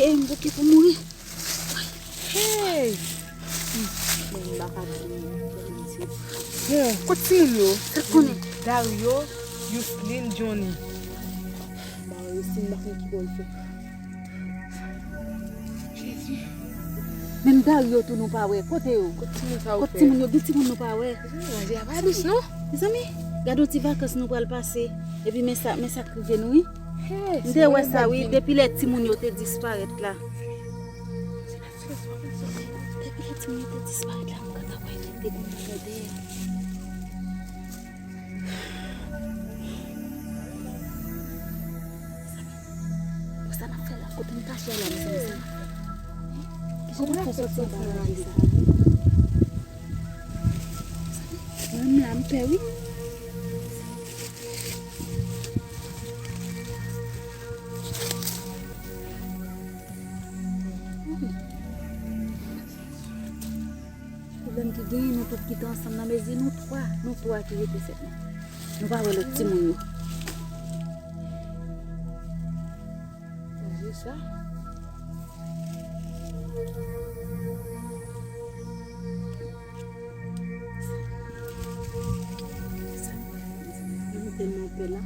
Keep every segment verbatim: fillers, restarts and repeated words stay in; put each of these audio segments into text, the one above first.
E m bouke pou mouri. Hey! Men m pa ka di non, fè piti. Bon, kot timoun yo? Sa konnen? Dario, Yousline, Johnny. Ba Yousline, m pa konn ki bò l fè. Jezi. Menm Dario tou nou pa wè. Kote yo? Kot timoun sa yo fè? Kot timoun yo? Gen timoun nou pa wè. Mezanmi, lajè a pa dous non. Mezanmi, gade yon ti vakans nou pral pase. Epi men sa, men sa k rive nou wi. M te wè sa wi, depi lè timoun yo te disparèt la. Depi lè timoun yo te disparèt la, m gentan wè te gen yon bagay dèyè. Bon, sa n ap fè la, kote n kache a la, mezanmi, sa n ap fè? Kijan n ap fè soti anba raje sa? Mwen menm la, m pè wi. Pwoblèm ki genyen, nou tout ki te ansanm nan, mezi nou twa, nou twa ki rete sèlman. Nou pa wè lòt timoun yo. Sonje sa. Mwen tèlman pè la.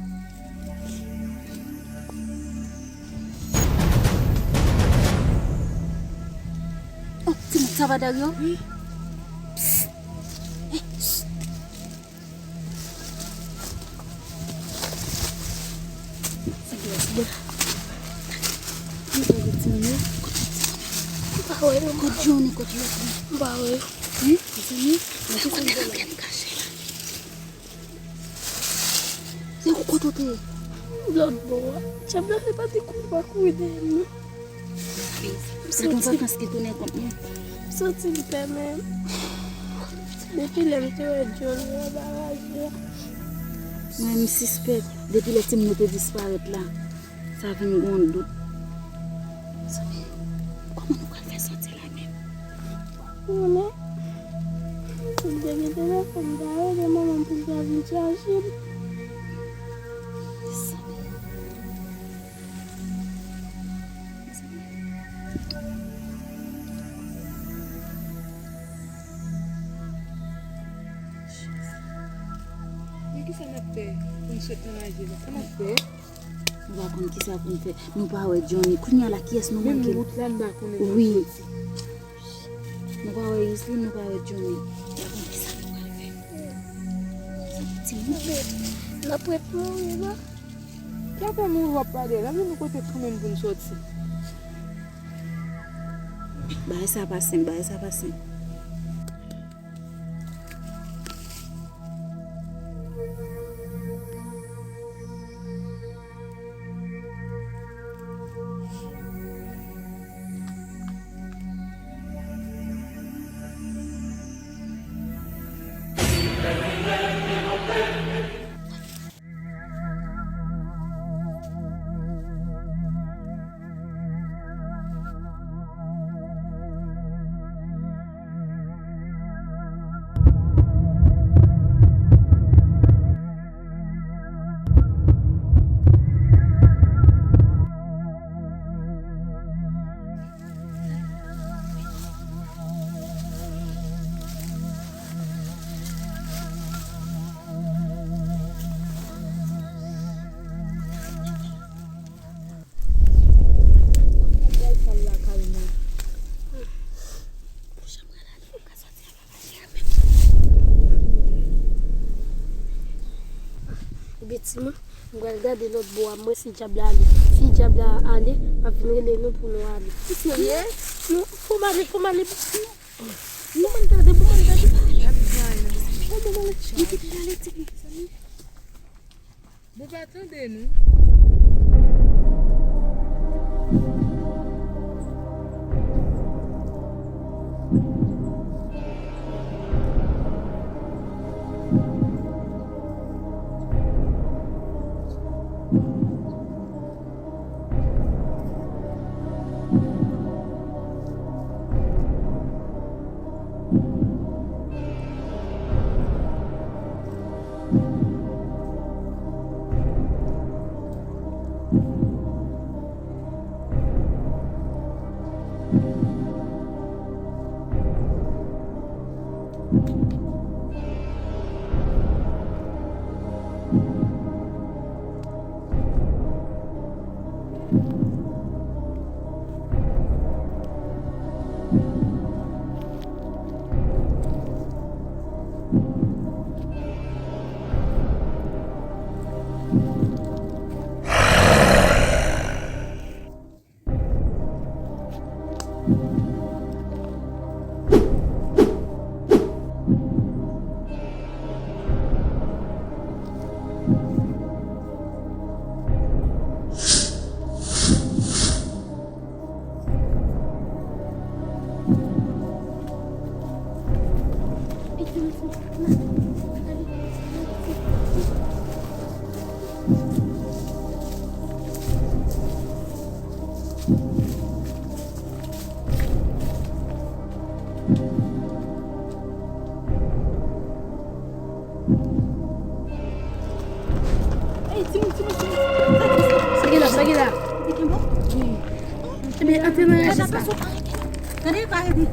Oh, timoun, sa va, Dario? Wi. Psst. Hey, psst. Sa gen la, sa gen la. Kote timoun yo? M pa wè yo. Kot Johnny, kot lòt la? M pa wè yo. Wi, mezanmi, men ki sa n fè la? Se ou kote w te ye? Lòt bò a. Djab la se pa ti kouri pa kouri dèyè m non. Gade yon vakans ki tounen kont nou. M santi m pè menm. Depi lè m te wè Johnny anba raje a. Mwen, m sispèk, depi lè timoun yo te disparèt la, sa vin gen yon dout. Mezanmi, kòman nou pral fè soti la menm? Mwen, m te gen telefòn, m ta rele manman m pou l ta vin chache m. Mezanmi. Men kisa n ap fè pou n sot nan raje la? Sa n ap fè? Nou pa konn kisa pou n fè. Nou pa wè Johnny. Kounye a la, kiyès nou manke? Menm wout la, n pa konnen jan n soti. Nou pa wè Yousline, nou pa wè Johnny. N ap wè kisa nou pral fè. Timoun. N ap ret mouri la. Ki afè mouri w ap pale la? Men nou kote kanmenm pou n soti. Bagay sa pa senp, bagay sa pa senp. Ebyen, timoun, m pral gade lòt bò a, m wè si dyab la ale. Si dyab la ale, m ap vin rele nou pou nou ale. Ou serye? Nou, fò m ale, fò m ale. Pou mwen gade, pou mwen gade. Bon, bon, bon, nou kite l ale, ti mezanmi. Bon, pa tande nou. Ebyen, antre nan rejis la. Tande, pa rete.